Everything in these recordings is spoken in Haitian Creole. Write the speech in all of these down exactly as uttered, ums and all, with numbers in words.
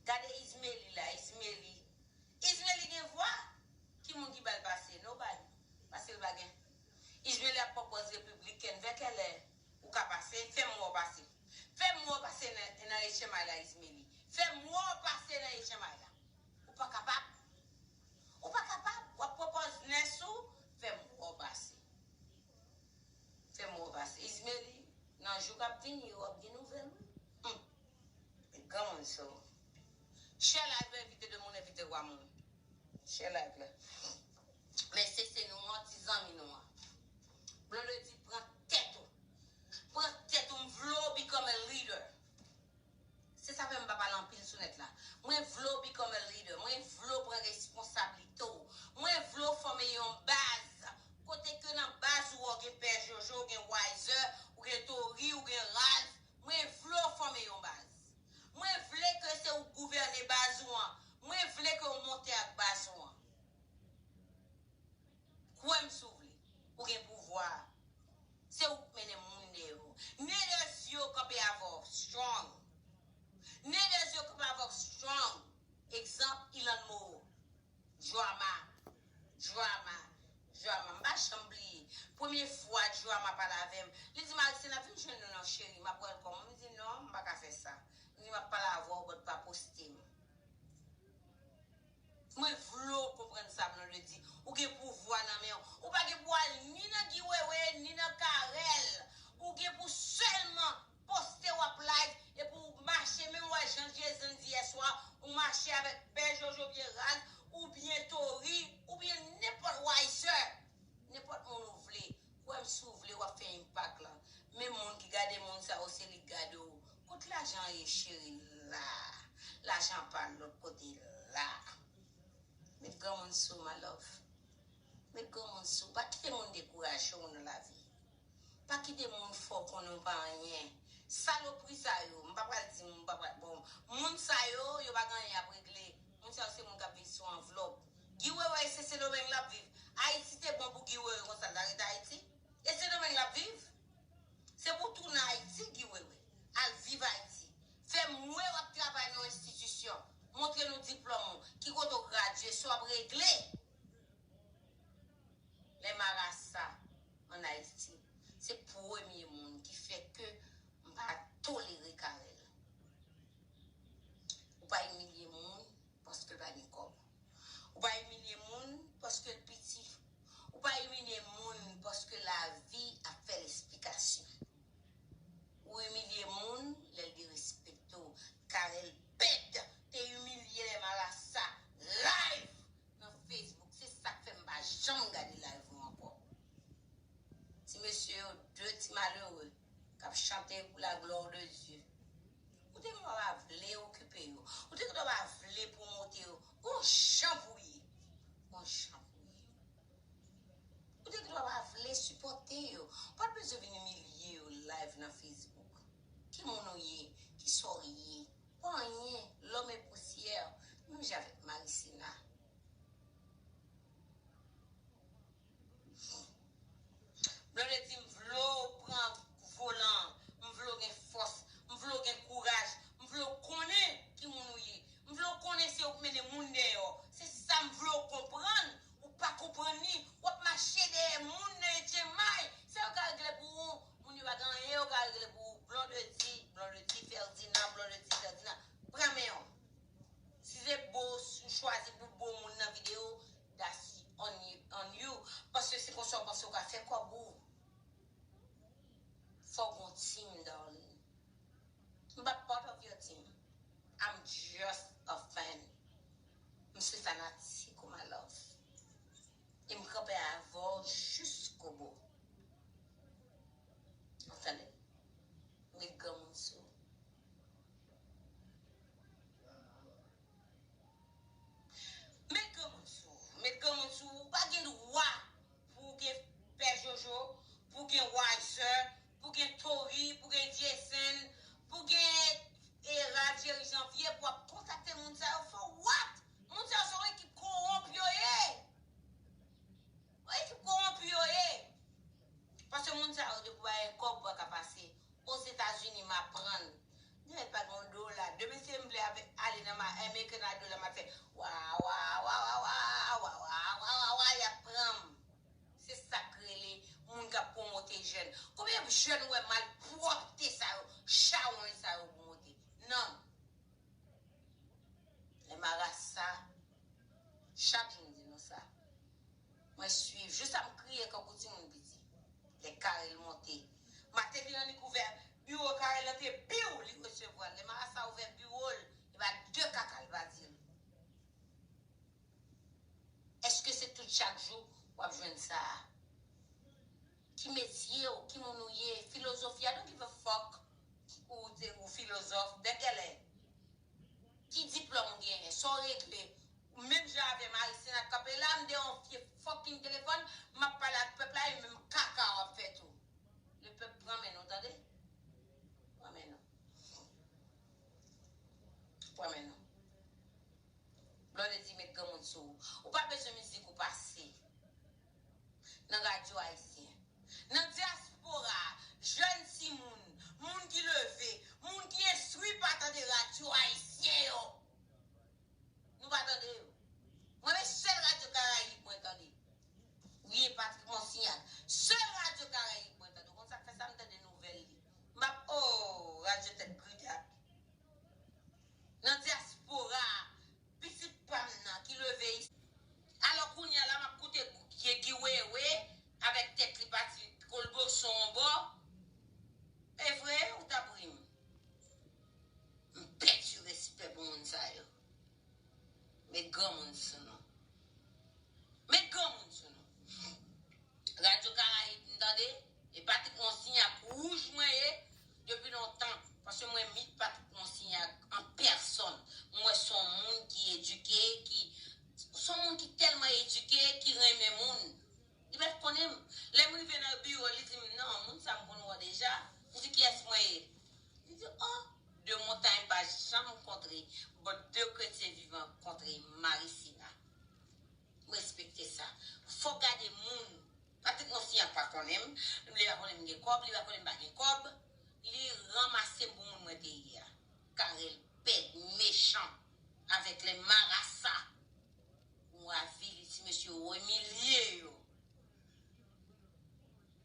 Gade Izmeli la, Izmeli. Izmeli gen vwa? Ki moun ki ba l pase? Nobody. Paske l pa gen. Izmeli ap pran pòz repiblikèn. Vè kèlè ou ka pase? Fè m wè w pase. Fè m wè w pase nan, nan H M I la, Izmeli. Fè m wè w pase nan H M I la. Ou pa kapab. Ou pa kapab. W ap pran pòz nès ou. Fè m wè w pase. Fè m wè w pase. Izmeli, nan jou k ap vini yo, w ap gen nouvèl, wi. Hmm. Granmoun sou. Share live la, envite de moun, envite twa moun. Share live la. Men se, se nou an, ti zanmi nou an. Blondedy, pran tèt ou. Pran tèt ou, m vle w become a leader. Se sa fè m pa pale anpil sou nèt la. Mwen vle w become a leader. Mwen vle w pran responsablite w. Mwen vle w fòme yon baz. Kote ke nan baz ou an, ou gen Pè Jojo, ou gen Wiser, ou gen Tori, ou gen Ralph. Mwen vle w fòme yon baz. Mwen vle ke se ou k gouvène baz ou an. Mwen vle ke w monte ak baz ou an. Kwè m si w vle. Ou gen pouvwa. Se ou k mennen moun dèyè w. Leaders yo kanpe avè w strong. Leaders yo kanpe avè w strong. Egzanp, Ilan Mo. Drama. Drama. Drama. M pa janm bliye. Premye fwa Drama pale avè m, li di m, Marisina, vin jwenn nou non, cheri. M ap welcome ou. M di, non, m pa ka fè sa. M di, m ap pale avè w, but pa poste m. Mwen vle w konprann sa, Blondedy. Ou gen pouvwa nan men w. Ou pa gen pou al ni nan Guy Wewe, ni nan Carel. Ou gen pou sèlman poste w ap live, epi w mache, menm wè jan Jason di yèswa, ou mache avèk Pè Jojo byen raz, oubyen Tori, oubyen nenpòt Wiser. Nenpòt moun ou vle. Kwè m si w vle, w ap fè enpak la. Men moun ki gade moun sa yo, se li k gade w. Kot lajan an ye, cheri? La. Lajan an pa lòt kote la. Met granmoun sou, my love. Met granmoun sou. Pa kite moun dekouraje w nan lavi. Pa kite moun fè w konnen w pa anyen. Salopri sa yo, m pa pral di, m pa pral, bon, moun sa yo, yo pa gen anyen y ap regle. Moun sa yo se moun k ap viv sou anvlòp. Guy Wewe, se Sendomeng l ap viv. Ayiti te bon pou Guy Wewe konsa, l ta rete Ayiti? E Sendomeng l ap viv? Se pou w tounen Ayiti, Guy Wewe. Al viv Ayiti. Fè m wè w ap travay nan yon enstitisyon. Montre nou diplòm ou. Ki kote w gradye, sa w ap regle. Lè marasa ann Ayiti, se premye moun ki fè ke m pa tolere Carel. Ou pa imilye moun paske l pa gen kòb. Ou pa imilye moun paske l piti. Ou pa imilye moun paske lavi ap fè l esplikasyon. Ou imilye moun lè l derespekte w. Carel Pèd te imilye lè marasa live nan Facebook. Se sa k fè m pa janm gade live ou ankò. Ti mesye yo, de ti malere k ap chante pou la glwa de Dye. Ou te gen dwa pa vle okipe yo. Ou te gen dwa pa vle pwomote yo. Gon jan pou ye. Gon jan pou ye. Ou te gen dwa pa vle sipòte yo. Ou pa t bezwen vin imilye yo live nan Facebook. Ki moun ou ye? Kisa w ye? Ou anyen. Lòm e pousyè. Menm jan avèk Marisina. Blondedy, m vle w pran volan an. M vle w gen fòs. M vle w gen kouraj. M vle w konnen ki moun ou ye. M vle w konnen se ou k mennen moun dèyè. Se sa m vle w konprann. Ou pa konprann li. W ap mache dèyè moun nan H M I. Sa yo ka regle pou ou. Moun yo pa gen anyen yo ka regle pou ou. Blondedy, Blondedy Ferdinand, Blondedy Ferdinand. Pran men w. Si se bo ou chwazi pou bo moun nan videyo, that's on you, on you. Paske se konsa w panse w ka fè kòb ou. Fò w gon team, darling. M pa part of your team. I'm just a fan. M se fanatik ou, my love. E m kanpe avè w jiskobou. Ou tande? Met granmoun sou ou. Met granmoun sou ou. Met granmoun sou ou. Ou pa gen dwa pou w gen Pè Jojo, pou w gen Wiser, pou w gen Tori, pou w gen Jason, pou w gen e Ralph Jerry Janvier, pou w ap kontakte moun sa yo. For what? Moun sa yo se yon ekip American Idol la, m ap fè wa, wa, wa, y ap pran m. Se sa k rele moun k ap pwomote jèn. Konbyen jèn wè malpwòpte sa yo, chawony sa yo pwomote? Non. Lè marasa, chak jou m di nou sa. Mwen swiv, jis sa m kriye kankou timoun piti. Lè Carel monte. Martelly annik ouvè biwo Carel lan te biw, li resevwa l. Lè marasa ouvè biwo l, e pa de kaka l pa di l. Èske se tout chak jou w ap jwenn sa a? Ki metye w, ki moun ou ye, filozofi, I don't give a fuck ou te ou filozòf, de kèlè? Ki diplòm ou genyen, sa w regle? Ou menm jan avè Marisina k kanpe la, m de yon vye fucking telefòn, m ap pale ak pèp la, e menm kaka w ap fè tou. Le pèp pran men nou, tande? Pran men nou. Pran men nou. Blondedy met granmoun sou ou. Ou pa bezwen mizik ou pase nan radyo ayisyen. Nan dyaspora, jèn timoun, moun ki leve, moun ki enstwi pa tande radyo ayisyen yo. Nou pa tande yo. Mwen, men sèl radyo Karayib mwen tande. Wi, Patrick Monsignac. Sèl radyo Karayib mwen tande. Ou konn sa k fè sa? M tande nouvèl li. M ap, oh, radyo tèt gri tèt. Nan dyaspora, pitit pa m nan ki leve isi. Alò kounye a la, m ap koute Guy Wewe avèk tèt li pati kolboso yon bò. E vre, ou t ap ri m. M pèdi respè pou moun sa yo. Met granmoun sou nou. Met granmoun sou nou. Radyo Karayib, m tande. E Patrick Monsignac wouj mwen ye depi lontan. Paske mwen meet Patrick Monsignac an pèsòn. M wè se yon moun ki edike, ki, se yon moun ki tèlman edike, ki renmen moun. Li pa t konnen m. Lè m rive nan biwo, li di m, "Non, moun sa m konn wè w deja." M di, "Kiyès mwen ye?" Li di, "Oh, de Montaigne pa janm kontre, but de Kretyen Vivan kontre Marisina." M respekte sa. Fòk gade moun. Patrick Monsignac pa konnen m, li pa konnen m gen kòb, li pa konnen m pa gen kòb. Li ranmase m pou moun mwen te ye a. Karèl pèd, mechan, avèk lè marasa. Ou avili ti mesye, ou imilye yo.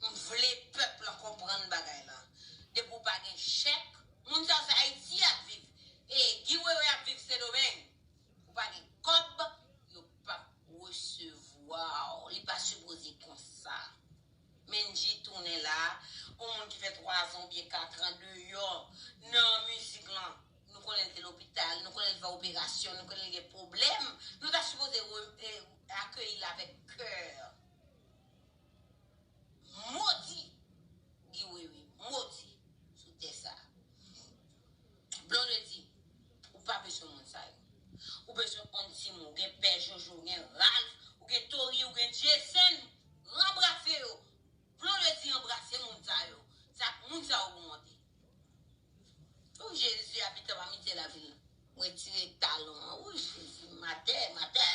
M vle pèp lan konprann bagay lan. Depi w pa gen chèk, moun sa yo se Ayiti y ap viv. E Guy Wewe ap viv Sendomeng. Ou pa gen kòb, yo p ap resevwa w. Li pa sipoze konsa. Mendy tounen la, yon moun ki fè twazan oubyen katran deyò nan mizik lan. Nou konnen l te lopital, nou konnen l fè operasyon, nou konnen l gen pwoblèm. Nou ta sipoze re- e- akeyi l avèk kè. Modi Guy Wewe, modi sou tè sa. Blondedy, ou pa bezwen moun sa yo. Ou bezwen on timoun, ou gen Pè Jojo, ou gen Ralph, ou gen Tori, ou gen Jason. Ranbrase yo. Blondedy anbrase moun sa yo. Se ak moun sa yo pou monte. O Jezi, abitan pa mizè lavil. Mwen tire talon an. O Jezi, matè, matè,